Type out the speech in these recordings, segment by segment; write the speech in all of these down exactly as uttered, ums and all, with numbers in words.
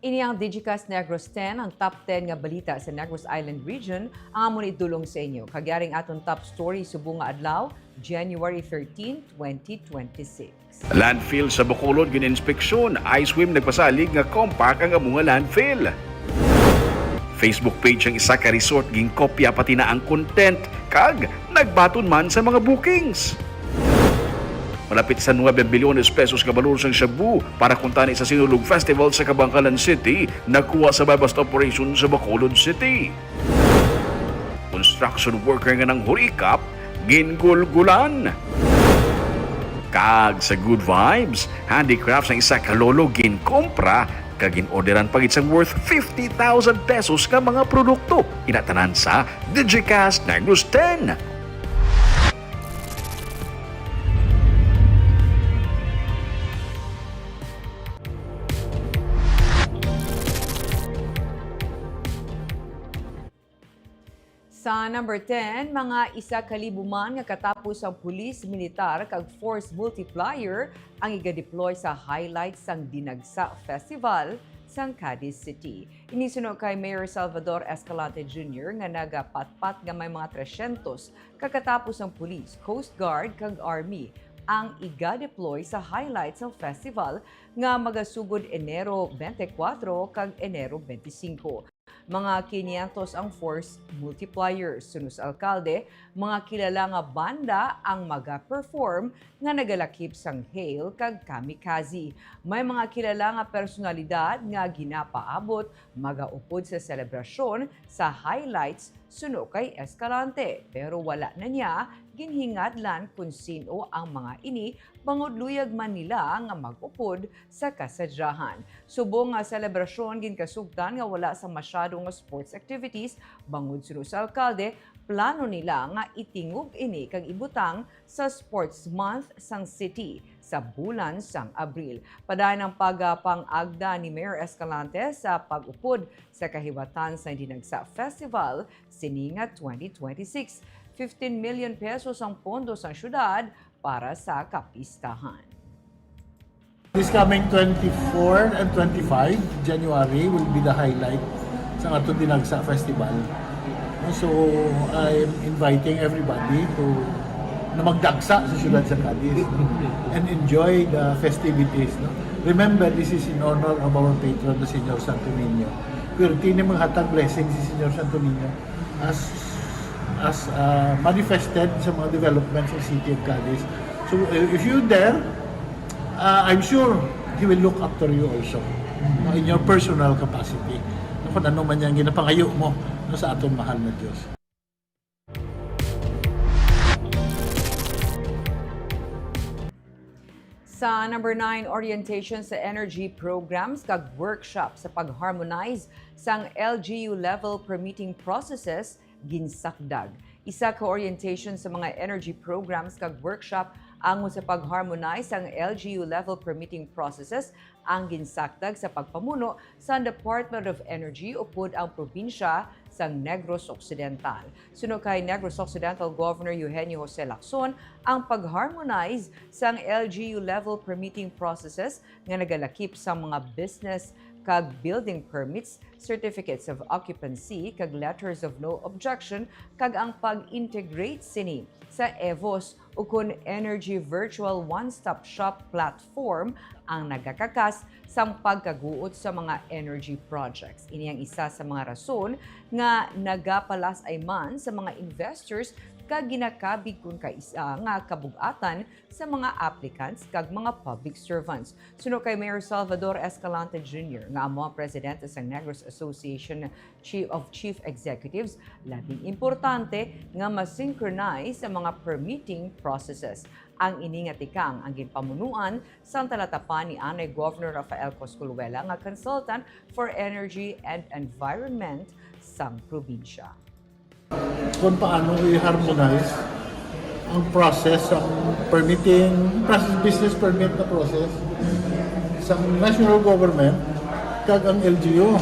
Ini ang Digicast Negros ten, ang top ten nga balita sa Negros Island Region, ang amon idulong sa inyo. Kag yari ang aton top story subong nga adlaw, January thirteen, twenty twenty-six. Landfill sa Bacolod gin-inspeksyon, I swim nagpasalig nga compact ang amo nga landfill. Facebook page ang isa ka resort ginkopya pati na ang content, kag nagbaton man sa mga bookings. Malapit sa nuebe bilyones pesos nga balor sang shabu para kuntani sa Sinulog Festival sa Kabankalan City nakuha sa buy-bust operation sa Bacolod City. Construction worker nga nanghurikap, gingulgulan. Kag sa Good Vibes, handicraft sang isa ka lolo ginkompra kag gin-orderan pa gid sang worth fifty thousand pesos nga mga produkto. Ina tanan sa Digicast Negros ten. Sa number ten, mga isa ka libo man nga katapos ang pulis, militar, kag force multiplier ang iga-deploy sa highlights sang Dinagsa Festival sang Cadiz City. Ini suno kay Mayor Salvador Escalante Junior nga nagapatpat nga may mga tresyentos ka katapos ang pulis, Coast Guard, kag Army ang iga-deploy sa highlights sang festival nga magasugod Enero twenty-four kag Enero twenty-five. Mga quinientos ang force multiplier. Suno sa alkalde, mga kilala nga banda ang maga-perform nga nagalakip sang hail kag kamikaze. May mga kilala nga personalidad nga ginapaabot magaupod sa selebrasyon sa highlights suno kay Escalante, pero wala na niya ginhingadlan kon sin-o ang mga ini bangod luyag man nila nga mag-upod sa kasadyahan. Subong nga selebrasyon, ginkasugtan nga wala sang masyado nga sports activities bangod suno sa alkalde, plano nila nga itingog ini kag ibutang sa Sports Month sang city sa bulan sang Abril. Padayon ang pagpang-agda ni Mayor Escalante sa pag-upod sa kahiwatan sa Dinagsa Festival sini nga twenty twenty-six. Fifteen million pesos ang pondo sang syudad para sa kapistahan. This coming twenty-four and twenty-five January will be the highlight sa aton Dinagsa Festival. So, I'm inviting everybody to, na magdagsa sa siyudad sa Cadiz, no? And enjoy the festivities, no? Remember, this is in honor of our patron, the Señor Santo Niño. Pwerte ni maghatag blessing si Señor Santo Niño as, as, uh, manifested sa mga developments sa City of Cadiz. So, uh, if you there, uh, I'm sure He will look after you also, no, in your personal capacity, no, kung ano man yang ginapangayo mo, no, sa aton mahal na Dios. Sa number nine, orientation sa energy programs kag workshop sa pag-harmonize sang L G U level permitting processes ginsakdag. Isa ka orientation sa mga energy programs kag workshop angon sa pag-harmonize sang L G U level permitting processes ang ginsakdag sa pagpamuno sang Department of Energy upod ang probinsya sang Negros Occidental. Suno kay Negros Occidental Governor Eugenio Jose Lacson, ang pag-harmonize sang L G U level permitting processes nga nagalakip sa mga business kag building permits, certificates of occupancy, kag letters of no objection, kag ang pag-integrate sini sa EVOS ukon Energy Virtual One-Stop Shop platform ang nagakakas sang pagkaguot sa mga energy projects. Ini ang isa sa mga rason nga nagapalas-ay man sa mga investors kag ginakabig kon kaisa nga kabug-atan sa mga applicants kag mga public servants. Suno kay Mayor Salvador Escalante Junior, nga amo ang presidente sang Negros Association Chief of Chief Executives, labing importante nga ma-synchronize ang mga permitting processes. Ang ini nga tikang ang ginpamunuan sang talatapan ni anay Governor Rafael Cosculuela nga consultant for energy and environment sang probinsya. Kung paano i-harmonize ang process, ang permitting, process, business permit na process sa national government kag ang L G U.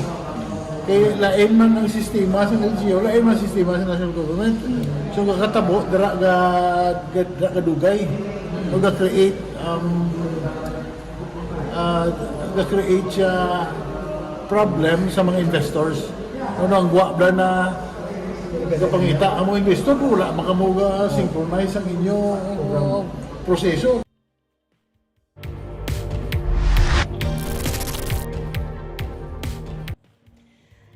Kay lain man ang sistema sa L G U, lain man ang sistema sa national government. So, kakatabo, dira ga, ga, dira gadugay. O ga-create, um, ah, ga-create siya Problem sa mga investors. Ano ang guwa bala na kapangita ang mga investor kung wala man kamo ga synchronize ang inyo, uh, proseso?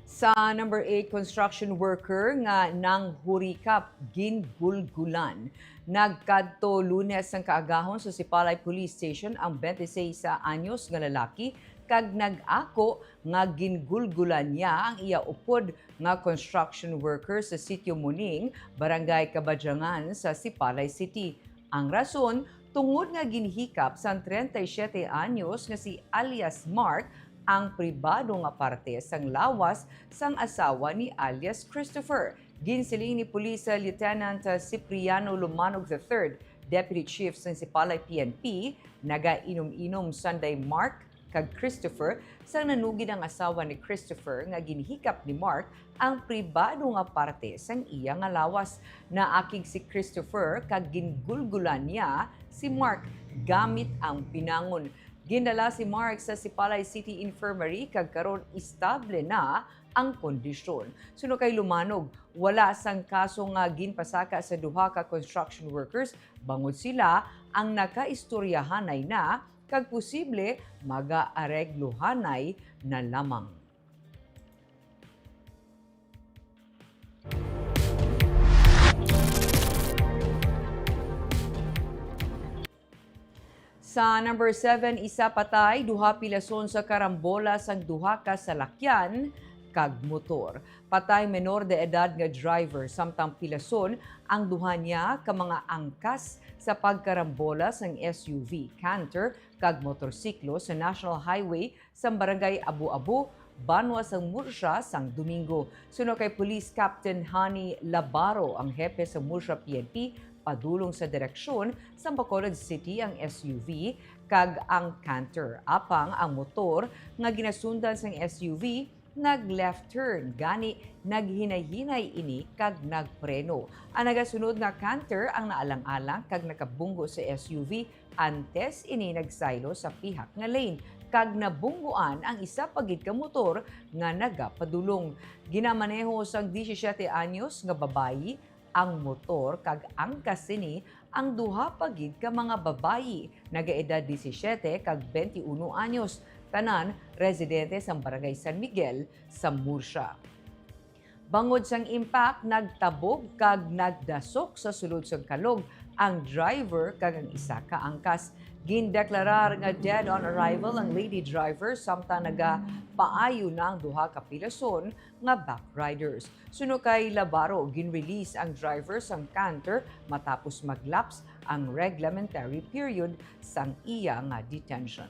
Sa number eight, construction worker nga nanghurikap, gingulgulan. Nagkadto Lunes sang kaagahon sa Sipalay Police Station ang twenty-seis anyos nga lalaki kag nag-ako nga gingulgulan niya ang iya upod nga construction worker sa Sitio Muning, Barangay Cabadyangan sa Sipalay City. Ang rason, tungod nga ginhikap sang treinta y siete anyos nga si alias Mark ang pribado nga parte sang lawas sang asawa ni alias Christopher. Ginsiling ni Police Lieutenant Cipriano Lumanog the third, Deputy Chief sang Sipalay P N P, nagainom-inom Sunday Mark kag Christopher sang nanugid ang asawa ni Christopher nga ginhikap ni Mark ang pribado nga parte sang iya nga lawas. Naakig si Christopher kag gingulgulan niya si Mark gamit ang pinangon. Gindala si Mark sa Sipalay City Infirmary kag karon estable na ang kondisyon. Suno kay Lumanog, wala sang kaso nga ginpasaka sa duha ka construction workers bangod sila ang nakaistoryahanay na kag posible magaareglohanay na lamang. Sa number seven, isa patay, duha pilason sa karambola sang duha ka salakyan kag motor. Patay menor de edad nga driver, samtang pilason ang duha niya ka mga angkas sa pagkarambola sang S U V, canter, kag motorsiklo sa National Highway sang Barangay Abu-Abu, banwa sang Murcia sang Domingo. Suno kay Police Captain Honey Labaro, ang hepe sa Murcia P N P, padulong sa direksyon sang Bacolod City ang S U V kag ang canter, apang ang motor nga ginasundan sang S U V nag-left turn, gani naghinay-hinay ini kag nagpreno. Ang nagasunod nga canter ang naalang-alang kag nakabunggo sa S U V antes ini nagsaylo sa pihak nga lane, kag nabungguan ang isa pa gid ka motor nga nagapadulong. Ginamaneho sang disisiete anyos nga babayi ang motor kag angkas sini ang duha pa gid ka mga babayi, nagaedad disisiete kag bente uno anyos, tanan residente sang Barangay San Miguel sa Murcia. Bangod sang impact, nagtabog kag nagdasok sa sulod sang Calug ang driver kag ang isa ka angkas. Gindeklarar nga dead on arrival ang lady driver, samtang nagapaayo na ang duha ka pilason nga backriders. Suno kay Labaro, ginrelease ang driver sang canter matapos maglaps ang reglementary period sang iya nga detention.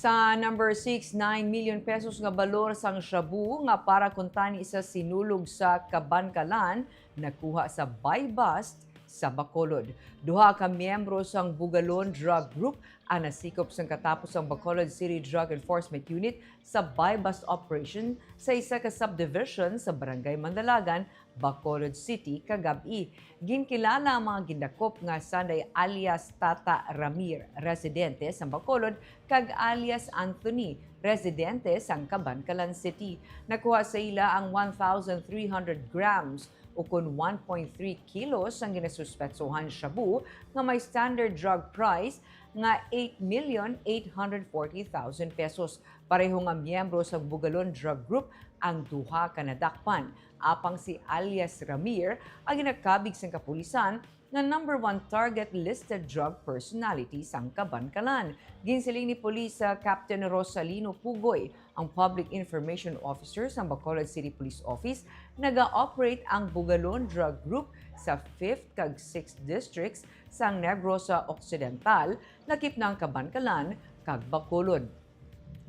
Sa number six, nine million pesos nga balor sang shabu nga para kuntani sa Sinulog sa Kabankalan nakuha sa buy-bust sa Bacolod. Duha ka miyembro sang Bugalon Drug Group ang nasikop sang katapos sang Bacolod City Drug Enforcement Unit sa buy-bust operation sa isa ka subdivision sa Barangay Mandalagan, Bacolod City kagab-i. Ginkilala ang mga gindakop nga sanday alias Tata Ramir, residente sa Bacolod, kag alias Anthony, residente sang Kabankalan City. Nakuha sa ila ang one thousand three hundred grams ukon one point three kilos sang ginasuspetsohan shabu nga may standard drug price nga eight million eight hundred forty thousand pesos. Pareho nga miyembro sang Bugalon Drug Group ang duha ka nadakpan. Apang si alias Ramir ang ginakabig sang kapulisan nga number one target listed drug personality sang Kabankalan. Ginsiling ni Police, ah, Captain Rosalino Pugoy, ang Public Information Officer sang Bacolod City Police Office, naga-operate ang Bugalon Drug Group sa fifth kag sixth districts sang Negros Occidental, lakip na ang Kabankalan kag Bacolod.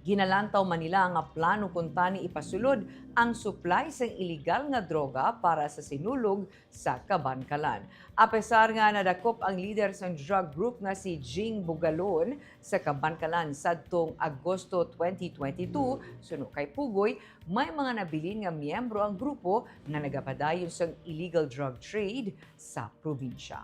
Ginalantaw man nila nga plano kuntani ipasulod ang supply sang iligal nga droga para sa Sinulog sa Kabankalan. Apesar nga nadakop ang lider sang drug group nga si Jing Bugalon sa Kabankalan sadtong Agosto twenty twenty-two, suno kay Pugoy, may mga nabilin nga miyembro ang grupo nga nagapadayon sang illegal drug trade sa probinsya.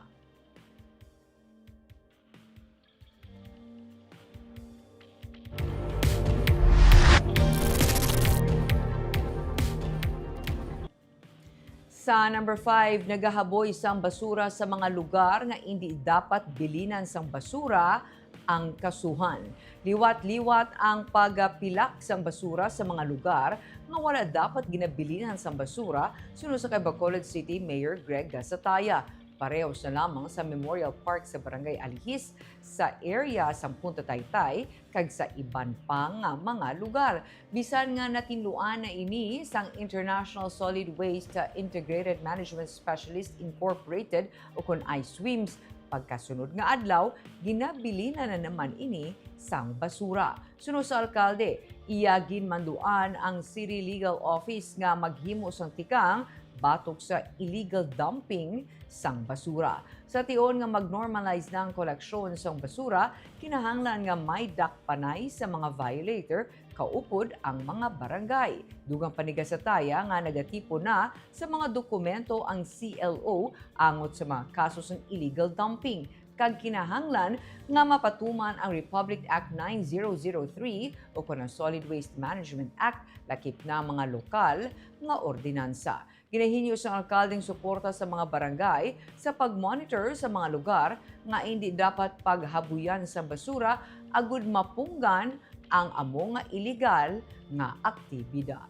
Sa number five, nagahaboy sang basura sa mga lugar nga indi dapat bilinan sang basura ang kasuhan. Liwat-liwat ang pagpilak sang basura sa mga lugar nga wala dapat ginabilinan sang basura, suno sa kay Bacolod City Mayor Greg Gasataya. Parehos na lamang sa Memorial Park sa Barangay Alihis, sa area sang Punta Taytay, kag sa iban pa nga mga lugar. Bisan nga natinluan na ini sang International Solid Waste Integrated Management Specialist Incorporated, o kon I swims, pagkasunod nga adlaw, ginabilinan na naman ini sang basura. Suno sa alkalde, iya ginmanduan ang City Legal Office nga maghimo sang tikang batok sa illegal dumping sang basura. Sa tion nga mag-normalize na ang koleksyon sang basura, kinahanglan nga may dakpanay sa mga violator kaupod ang mga barangay. Dugang pa ni Gasataya nga nagatipon na sa mga dokumento ang C L O angot sa mga kaso sang illegal dumping, kag kinahanglan nga mapatuman ang Republic Act nine zero zero three o kon ang Solid Waste Management Act, lakip na mga lokal nga ordinansa. Ginahingyo sang alkaldeng suporta sa mga barangay sa pag-monitor sa mga lugar nga indi dapat paghabuyan sa basura agud mapunggan ang amo nga iligal nga aktibidad.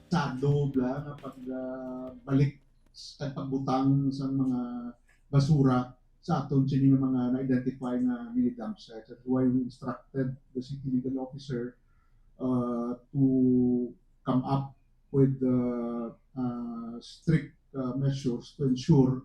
Sa loob lang nga pag, ah, balik sa pagbutang sa mga basura sa aton sini nga mga na-identify nga mini dump sites. That's why we instructed the city legal officer, uh, to come up with, uh, uh, strict, uh, measures to ensure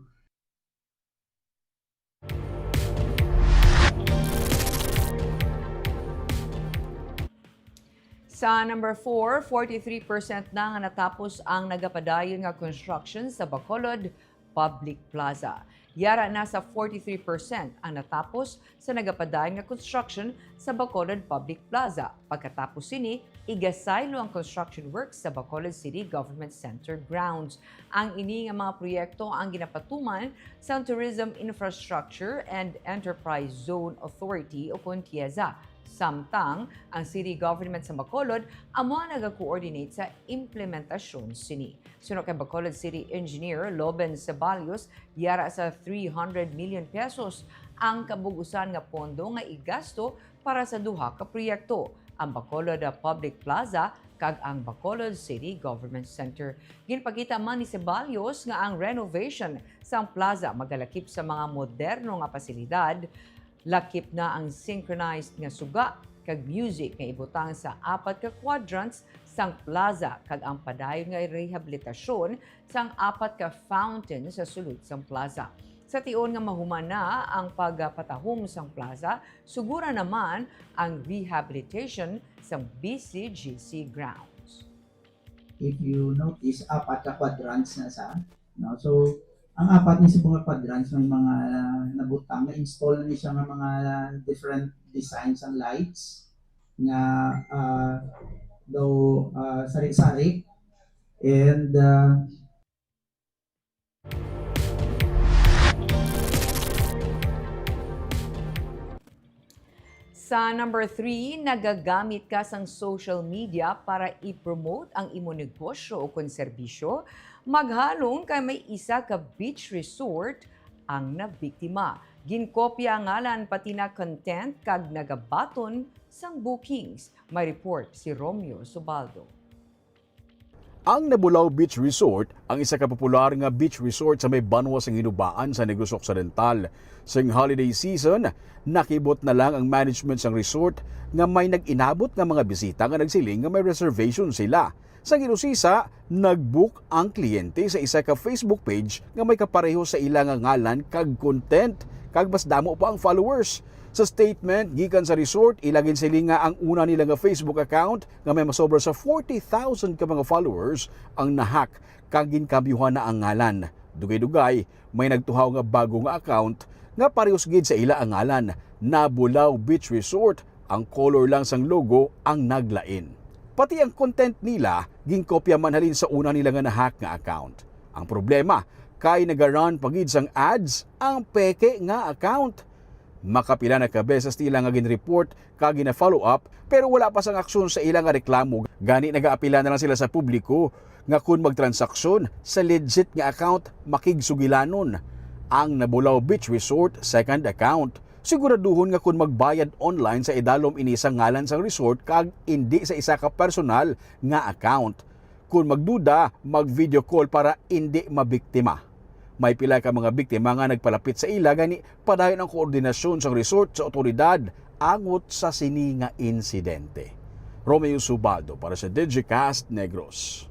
Sa number four, forty-three percent na nga natapos ang nagapadayon nga construction sa Bacolod Public Plaza. Yara na sa forty-three percent ang natapos sa nagapadayon nga construction sa Bacolod Public Plaza. Pagkatapos sini, igasaylo ang construction works sa Bacolod City Government Center grounds. Ang ini nga mga proyekto ang ginapatuman sang Tourism Infrastructure and Enterprise Zone Authority o kon TIEZA. Samtang ang City Government sa Bacolod amo ang naga-coordinate sa implementasyon sini. Suno kay Bacolod City Engineer Loben Ceballos, yara sa three hundred million pesos ang kabug-usan nga pondo nga igasto para sa duha ka proyekto, ang Bacolod Public Plaza kag ang Bacolod City Government Center. Ginpakita man ni Ceballos nga ang renovation sang plaza magalakip sa mga moderno nga pasilidad, lakip na ang synchronized nga suga kag music nga ibutang sa apat ka quadrants sang plaza kag ang padayon nga rehabilitasyon sang apat ka fountain sa sulod sang plaza. Sa tion nga mahuman na ang pagpatahom sang plaza, sugura naman ang rehabilitation sang B C G C grounds. If you notice, apat ka quadrants na sa, no? So, ang apat ni sa mga quadrants, may mga nabutang, na-install na ni siya nga mga different designs ang lights nga, ah, daw, ah, sari-sari. And, ah, Sa number three, nagagamit ka sang social media para i-promote ang imo negosyo o kon serbisyo? Maghalong kay may isa ka beach resort ang nabiktima. Ginkopya ang ngalan pati na content kag nagabaton sang bookings. May report si Romeo Subaldo. Ang Nabulao Beach Resort ang isa ka popular nga beach resort sa may banwa sang Hinubaan sa Negros Occidental. Sing holiday season, nakibot na lang ang management sang resort nga may nag-inabot nga mga bisita nga nagsiling nga may reservation sila. Sa ginusisa, nag-book ang kliyente sa isa ka Facebook page nga may kapareho sa ila nga ngalan kag content, kag mas damo pa ang followers. Sa statement gikan sa resort, ila ginsiling nga ang una nila nga Facebook account nga may masobra sa forty thousand ka mga followers ang na-hack kag ginkambyuhan na ang ngalan. Dugay-dugay, may nagtuhaw nga bago nga account nga parehos gid sa ila ang ngalan, Nabulao Beach Resort, ang color lang sang logo ang naglain. Pati ang content nila ginkopya man halin sa una nila nga na-hack nga account. Ang problema, kay naga-run pa gid sang ads ang peke nga account. Makapila na ka beses nila nga gin-report kag gina-follow up, pero wala pa sang aksyon sa ila nga reklamo. Gani, nagaapila na lang sila sa publiko nga kon magtransaksyon sa legit nga account, makigsugilanon ang Nabulao Beach Resort second account. Siguraduhon nga kon magbayad online sa idalom ini sa ngalan sang resort kag indi sa isa ka personal nga account. Kon magduda, mag-video call para indi mabiktima. May pila ka mga biktima nga nagpalapit sa ila, gani padayon ang koordinasyon sang resort sa awtoridad angot sa sini nga insidente. Romeo Subaldo para sa Digicast Negros.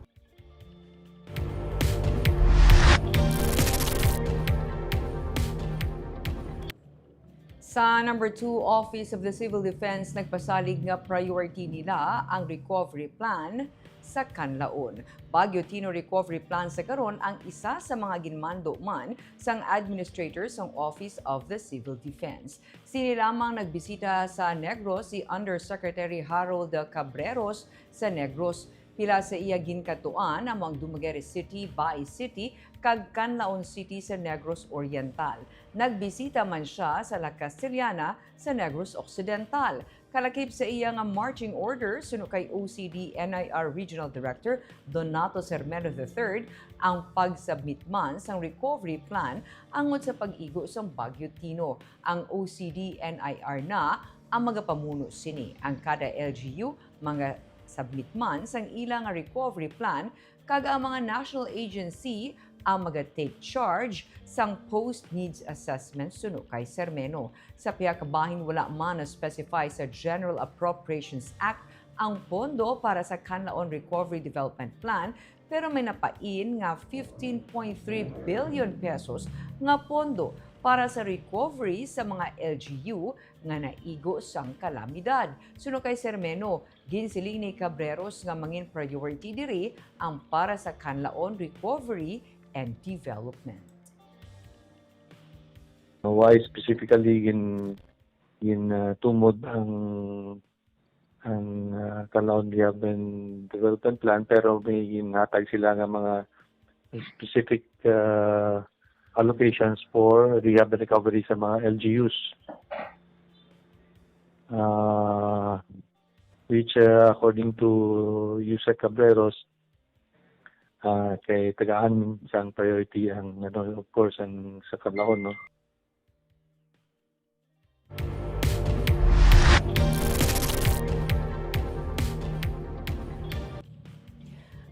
Sa number two, Office of the Civil Defense nagpasalig nga priority nila ang recovery plan sa Kanlaon. Baguio Tino Recovery Plan sa karon ang isa sa mga ginmando man sang administrator sang Office of the Civil Defense. Sini lamang nagbisita sa Negros si Undersecretary Harold Cabreros sa Negros. Pila sa iya ginkadtuan amo ang Dumaguete City, Bai City, kag Canlaon City sa Negros Oriental. Nagbisita man sia sa La Castellana sa Negros Occidental. Kalakip sa iya nga marching order suno kay O C D N I R Regional Director Donato Sermeno the third ang pag-submit man sang recovery plan angot sa pag-igo sang Bagyo Tino. Ang O C D N I R na ang magapamuno sini. Ang kada L G U mga submit man sang ila nga recovery plan, kag ang mga national agency ang maga-take charge sang post-needs assessment suno kay Sermeno. Sa pihak bahin, wala man na-specify sa General Appropriations Act ang pondo para sa Kanlaon Recovery Development Plan, pero may napain nga fifteen point three billion pesos nga pondo para sa recovery sa mga L G U nga naigo sang kalamidad. Suno kay Sermeno, ginsiling ni Cabreros nga mangin priority diri ang para sa Kanlaon Recovery and Development. Why specifically gin gin uh, tumod ang ang uh, Kanlaon Rehab and Development Plan, pero may ginhatag sila nga mga specific uh, allocations for rehab and recovery sa mga L G Us. Uh, which uh, according to Yusek Cabreros, uh, kay tagaan sang priority ang ano, of course, ang sa Kanlaon, no.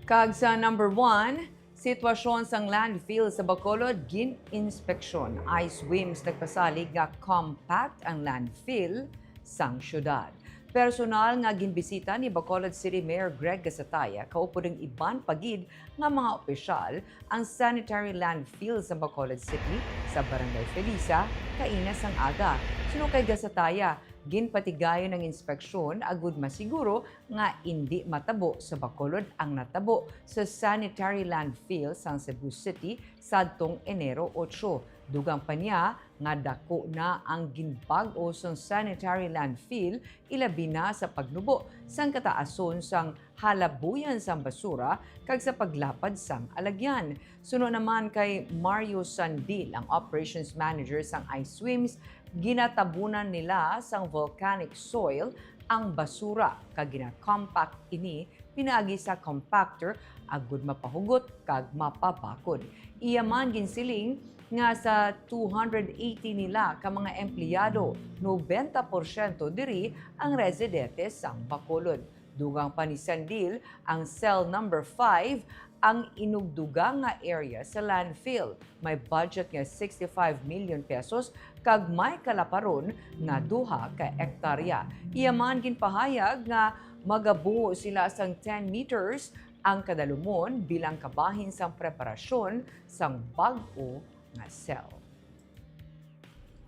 Kag sa number one, sitwasyon sang landfill sa Bacolod gin-inspeksyon. I-SWMS nagpasalig nga compact ang landfill sang syudad. Personal nga ginbisita ni Bacolod City Mayor Greg Gasataya kaupod ang iban pa gid nga mga opisyal ang sanitary landfill sa Bacolod City sa Barangay Felisa kaina sang aga. Suno kay Gasataya, ginpatigayon ang inspeksyon agud masiguro nga indi matabo sa Bacolod ang natabo sa sanitary landfill sang Cebu City sadtong Enero otso. Dugang pa niya nga dako na ang ginbag-o sang sanitary landfill, ilabi na sa pagnubo sang kataason sang halabuyan sang basura kag sa paglapad sang alagyan. Suno naman kay Mario Sandil, ang operations manager sang I-SWMS, ginatabunan nila sang volcanic soil ang basura kag gina-compact ini pinaagi sa compactor agud mapahugot kag mapabakod. Iya man ginsiling nga sa two hundred eighty nila ka mga empleyado, nobenta porsyento diri ang residente sang Bacolod. Dugang pa ni Sandil, ang cell number five ang inugdugang nga area sa landfill. May budget nga sixty-five million pesos kag may kalaparon nga duha ka ektarya. Iya man ginpahayag nga magabuho sila sang ten meters ang kadalumon bilang kabahin sang preparasyon sang bag-o nga cell.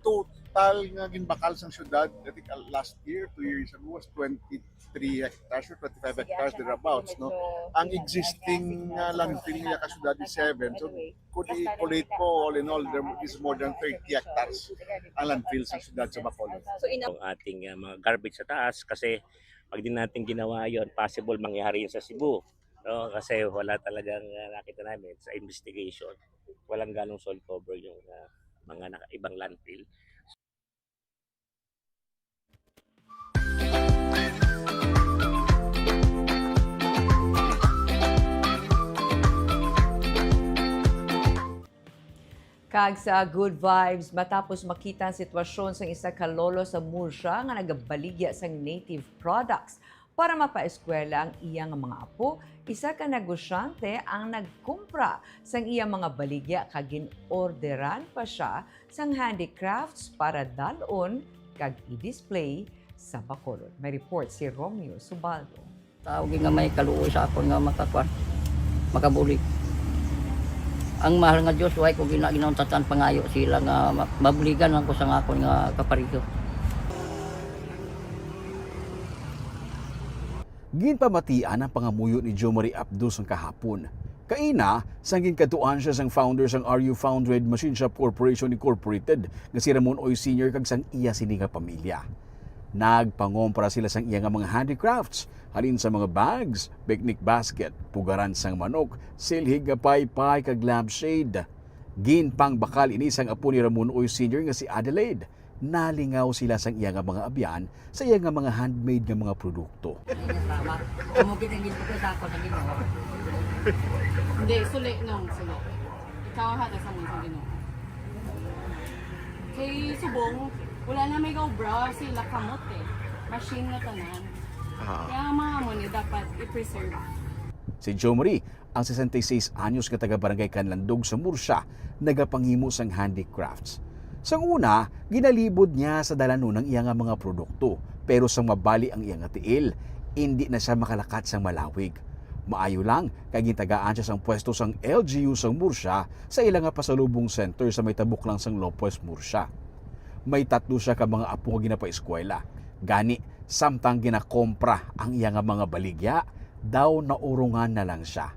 To Total nga ginbakal sang syudad, I think, uh, last year, two years ago, was twenty-three hectares or twenty-five hectares thereabouts, no? Ang existing, uh, landfill nga ka syudad is seven. So, kung i-collate mo, all in all, there is more than thirty hectares ang landfill sa syudad sa Bacolod. So, in Ang ating, uh, mga garbage sa taas kasi pag di natin ginawa yon, possible mangyari yun sa Cebu. No? Kasi wala talagang, uh, nakita namin sa investigation, walang ganong soil cover yung, uh, mga naka- ibang landfill. Kag sa good vibes, matapos makita ang sitwasyon sang isa ka lolo sa Murcia nga nagabaligya sang native products para mapaeskwela ang iya nga mga apo, isa ka negosyante ang nagkumpra sang iya mga baligya kag gin-orderan pa sia sang handicrafts para dal-on kag i-display sa Bacolod. May report si Romeo Subaldo. Tao gid nga may kaluoy sa akon nga makakuan, makabulig. Ang mahal nga Dios, way ko gina-, ginauntat ang pangayo sila nga ma-, mabuligan lang ko sa akon nga kapareho. Ginpamatian ang pangamuyo ni Jo Marie Abdo sang kahapon. Kaina, sang ginkadtuan siya sang founder sang R U Foundred Machine Shop Corporation Incorporated nga si Ramon Uy Senior kag sang iya sini nga pamilya. Nagpangompra sila sang iya nga mga handicrafts, halin sa mga bags, picnic basket, pugaran sang manok, silhig nga paypay kag lampshade. Ginpangbakal ini sang apo ni Ramon Uy Senior nga si Adelaide. Nalingaw sila sang iya nga mga abyan sa iya nga mga handmade nga mga produkto. Salamat. Amo gid ang ginbuto sa ako sa Ginoo. Hindi, suli nung, suli. Ikaw ang hatag sa mong sa Ginoo. Kay subong, wala na may gaobra, sila kamot eh. Machine na tanan. Ah. Kaya ang mga amo ni dapat i-preserve. Si Jo Marie, ang sesenta y seis anyos nga taga Barangay Canlandog sa Murcia, nagapangimo sang handicrafts. Sang una, ginalibod niya sa dalanon ang iya nga mga produkto, pero sang mabali ang iya nga tiil, indi na sia makalakat sang malawig. Maayo lang kay gintagaan sia sang pwesto sang L G U sang Murcia sa ila nga pasalubong center sa may tabok lang sang Lopez, Murcia. May tatlo sia ka mga apo nga ginapaeskwela. Gani, samtang ginakompra ang iya nga mga baligya, daw naurungan na lang sia.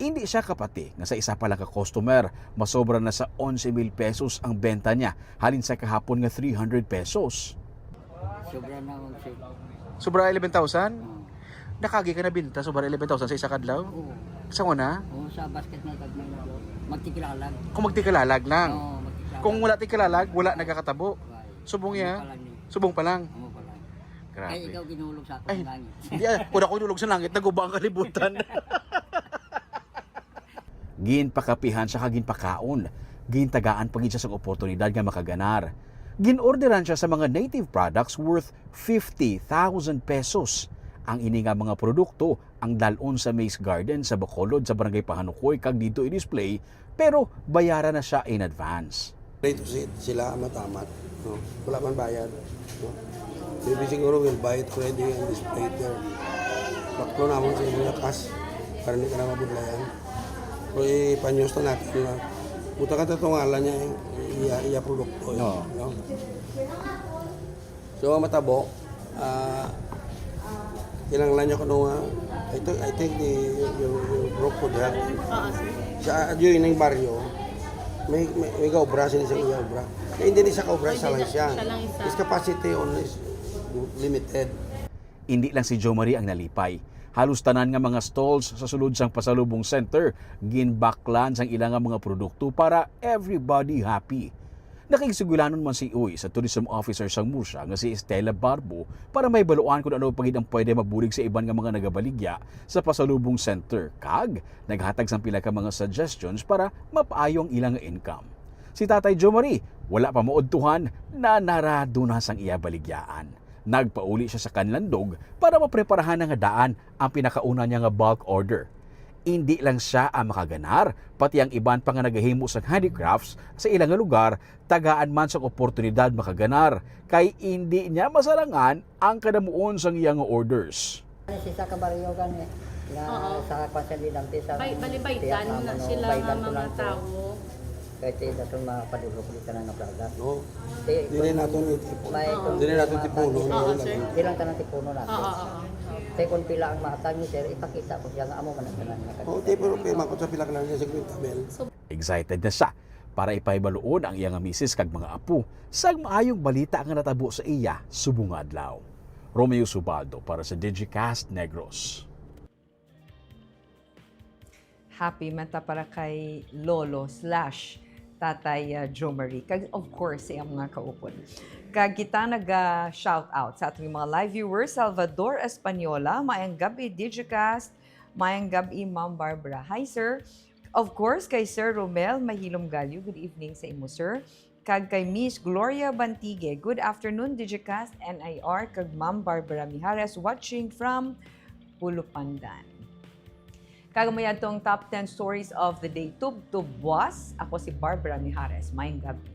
Indi sia kapati nga sa isa pa lang ka customer, masobra na sa onse mil pesos ang benta niya, halin sa kahapon nga three hundred pesos. Sobra na, onse. Sobra eleven thousand? Oo. Nakagi ka na binta, sobra eleven thousand sa isa ka adlaw? Oo. Sa una? Oo, sa basket na tag may nag-, magtikilalag. Kung magtikilalag lang? Oo, magtikilalag. Kung wala tikilalag, wala nagakatabo? Wala. Subong ya? Amo pa lang ni. Subong pa lang? Amo pa lang. Grabe. Kay ikaw ginulog sa akong langit. Ay, hindi, ah, kung ako ginulog sa langit, naguba ang kalibutan. Ginpakapihan sia kag ginpakaon. Gintagaan pa gid sia sang oportunidad nga makaganar. Ginorderan sia sa mga native products worth fifty thousand pesos. Ang ini nga mga produkto ang dal-on sa Maze Garden sa Bacolod, sa Barangay Pahanukoy, kag didto i-display, pero bayaran na sia in advance. Ready to sit, sila ang matamat, no? Wala man bayad, no? Maybe siguro will buy it ready and display it there. Baklo namon sa ilang lakas para hindi ka na mabudlayan. Pero ipanyos na natin na buta ka tatungalan niya yung iya, iya produkto, eh, Oo. no? So, ang matabo, ah, kinahanglan niya kuno nga, I think, I think the, yung, yung group could help. Oo, sir. Sa adyo ining baryo, may, may, may gaobra sila sa iya obra. Kaya hindi ni siya kaobra, Pwede sa lang na, siya. Siya lang isa. His capacity only is limited. Indi lang si Jo Marie ang nalipay. Halos tanan nga mga stalls sa sulod sang Pasalubong Center ginbaklan sang ila nga mga produkto para everybody happy. Nakigsugilanon man si Uy sa tourism officer sang Murcia nga si Estela Barbo para mahibaluan kung ano pa gid ang pwede mabulig sa iban nga mga nagabaligya sa Pasalubong Center, kag naghatag sang pila ka mga suggestions para mapaayo ang ila nga income. Si Tatay Jo Marie, wala pa maudtuhan, nanarado na sang iya baligyaan. Nagpauli sia sa Canlandog para mapreparahan na nga daan ang pinakauna niya nga bulk order. Indi lang sia ang makaganar, pati ang iban pa nga nagahimo sang handicrafts sa ila nga lugar, tagaan man sang oportunidad makaganar, kay indi niya masarangan ang kadamuon sang iya nga orders. Ano si sa kabaryo gani nga Oo. sa kwan sa Lidampi sa Bay-, bali, baydan na sila nga mga tawo. Kay ti daton mapadulog di tanan nga plaga. No? Ti Dili nato ni tipo. May Oo. Dili nato tipuno Oo, na sir. Di lang tanan tipuno nato. Oo, oo. Kay kung pila ang mahatag ni sir, ipakita ko siya nga amo man ang tanan nga Oh, ti pero kay makot sa pila ka lang niya cinquenta mil. Excited na siya para ipahibaluon ang iya nga misis kag mga apo sang maayong balita nga natabo sa iya subong nga adlaw. Romeo Subaldo para sa Digicast Negros. Happy man ta para kay Lolo slash Tatay uh, Joe Marie. Kag of course, sa iyang mga kaupod. Kag kita naga-shout out sa ating mga live viewers, Salvador Española, maayong gabi, Digicast, maayong gabi, Ma'am Barbara. Hi, sir. Of course, kay Sir Romel Mahilom Galyo, good evening sa imo, sir. Kag kay Miss Gloria Bantigue, good afternoon, Digicast N I R, kag Ma'am Barbara Mijares, watching from Pulupandan. Kag amo yadtong top ten stories of the day. Tubtob buwas, ako si Barbara Mijares. Maayong gabi.